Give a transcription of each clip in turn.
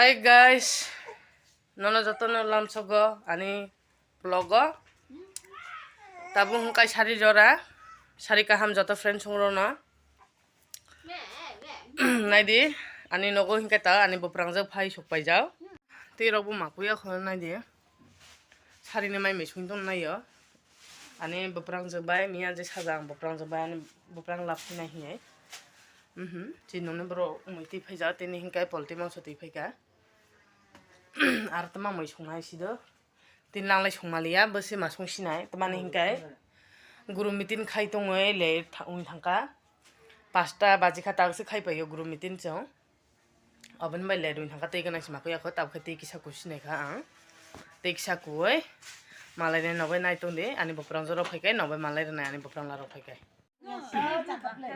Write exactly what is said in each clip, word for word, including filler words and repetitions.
Hi guys, nono jotono lamsogo ani vlog o. Tabuk hwnkai sari jora, sari kaham joto friends songrono. Naidi, ani nogo hwnkai ta ani bwprangjak phai sukpaijak. Tei rokbo makuya kho naidi. Sarini mai misung tong naio. Ani bwprangjak bai miya je sajak ang bwprangjak bai ani bwprang laphinai hinwi. Mhm, chinoni borok umui twi phaijak tini hwnkai polti mangso twi phaika. Ar tma mui sungnai sido. Tin langlai sungmaliya, bwswi ma sungsinai. Tamani hinkai guru meeting khai tongwi le tha-, wng thangka. Pasta baji kha, takse khai paio guru meeting chwng. Oboni bai le wng thangka, tei gana sima kuyakho, tabukhe tei kisa kusinai kha ang. Tei kisa kuwi malai nai nokbai nai tongdi, ani bwprang jorok phaikai, nokbai malai rwnai ani bwprang larok phaikai.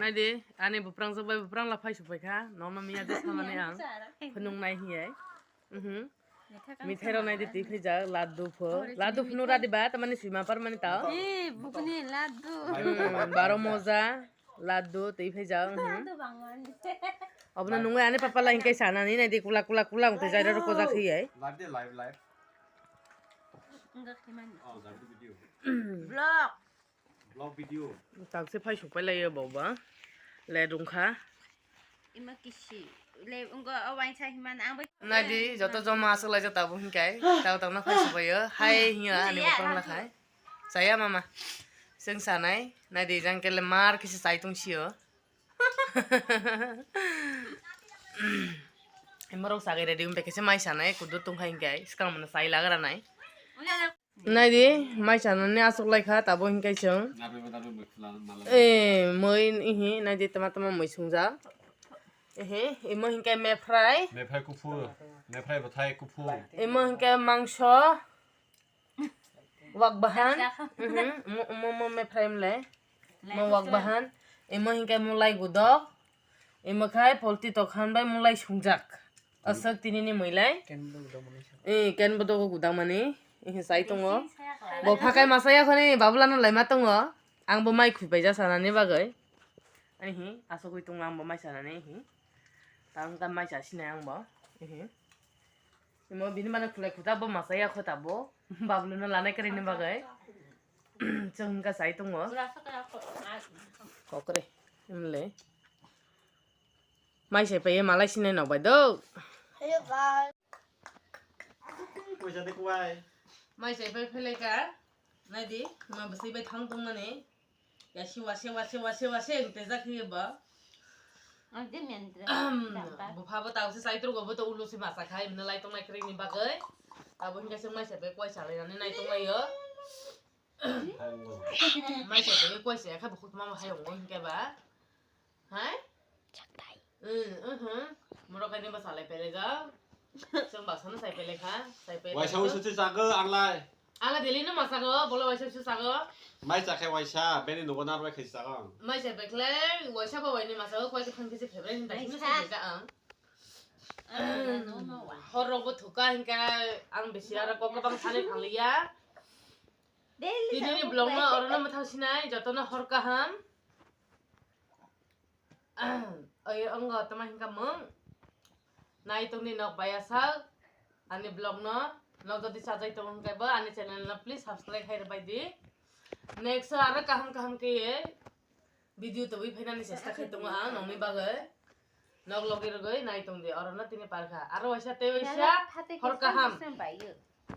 Naidi, ani bwprang jok bai bwprang la phai supai kha, nono miya je samani ang phunung nai hiyai. Mhm. Mithai rok naidi twi khaijak, laddu pho. Laddu phunu radi ba, tamani swima par mani tao. Eh, bukuni laddu. Hmm, baro moja, laddu twi khaijak. Mhm. Laddu bangmani. Obno nungwi ani papa la hinkai sanani naidi kula kula kula ungte jaira rok kojak hiyai. Live de, live, live. Enggak gimana? Oh, live video. Vlog. Vlog video. Takse phai sukpai laiyo boba. Le rungkha. Ima kisi. Le ungo o wainsa himan ang bai. Naidi joto joma aswk laijak tabuk hinkai. Tao tao na phai sukpaio. Hai hiya ani bwkrang lakhai. Chaya mama. Chwng sanai. Naidi jang kele mar kisi chai tungsio. Imorok sagai ready wngpai khe se mai sanai kudu tongkha hinkai. Swkang mano chai lagra nai. Naidi, mai chanani aswk lai kha, tabuk hinkai chwng. Narwui bo narwui mui khwlano malai. Eh, mui, ihi, naidi, tama tama mui sungjak. Ihi, imo hinkai mephrai. Mephrai kuphur, mephrai bwthai kuphur. Imo hinkai mangso. Wak bahan. Mhm, mo, mo, mo mephrai mlai. Mo wak bahan. Imo hinkai mulai gudok. Imo khai polti tokhan bai mulai sungjak. Aswk tinini muilai. Ken bo dogo gudang mani. Eh, ken bo dogo gudang mani. Eh, sai tongo. Bo phakai masa yakhoni babulano laima tongo. Ang bo mai khwi paijak sanani bagwi. Ehi, aswk wi tongo ang bo mai sanani, ehi. Ta wngkha mai sa sinai ang bo. Ehi. Imo bini mane khulai khuta bo masa yakho ta bo. Babulano lanai kwrwini bagwi. Chwng wngkha sai tongo. Kokre. Imle. Mai sai pai malai sinai nok bai do. Hello guys. Mai sai pai phelai ka. Naidi, ma bwsai bai thang tongmani. Ya si wase wase wase wase ang tejak hiye ba. Ang din yan dre. Bupha bo tawse sai trugo bo to ulo si masa khai, bini lai tongnai kring ni bagwi. Abo hinga se mai sai bai kwai salai nani nai tonglaio. Mai sai bai kwai sai kha bukhuk mama hai ongo hinga ba. Hai? Chaktai. Hmm, mhm. Murok kaini ba salai pele ga. Seng ba sana sai pele kha, sai pele. Waisa usu chi chago anglai. Ala deli no masago, bola waisa usu chago. Mai chakhai waisa, beni nugo narbai khai chago. Mai sai bekle, waisa ba waini masago, kwai khe thang kisi favorite hinta hino sai beka ang. Hor rok bo thuka hinka ang bisi aro kok bang sani thanglia. Tini ni vlog no oro no mathang sinai, joto no hor kaham. Oy, ongo tama hinka mung. Nai tongni nok bai asal. Ani vlog no. Nok jodi sajai tong hingke bo ani channel no please subscribe khai rwbai di. Next o aro kaham kaham khe video tobwi phainani chesta khai tongo ang nokni bagwi. Nok logi rwgwi nai tong di. Oro no tini parkha. Aro waisa tei waisa hor kaham.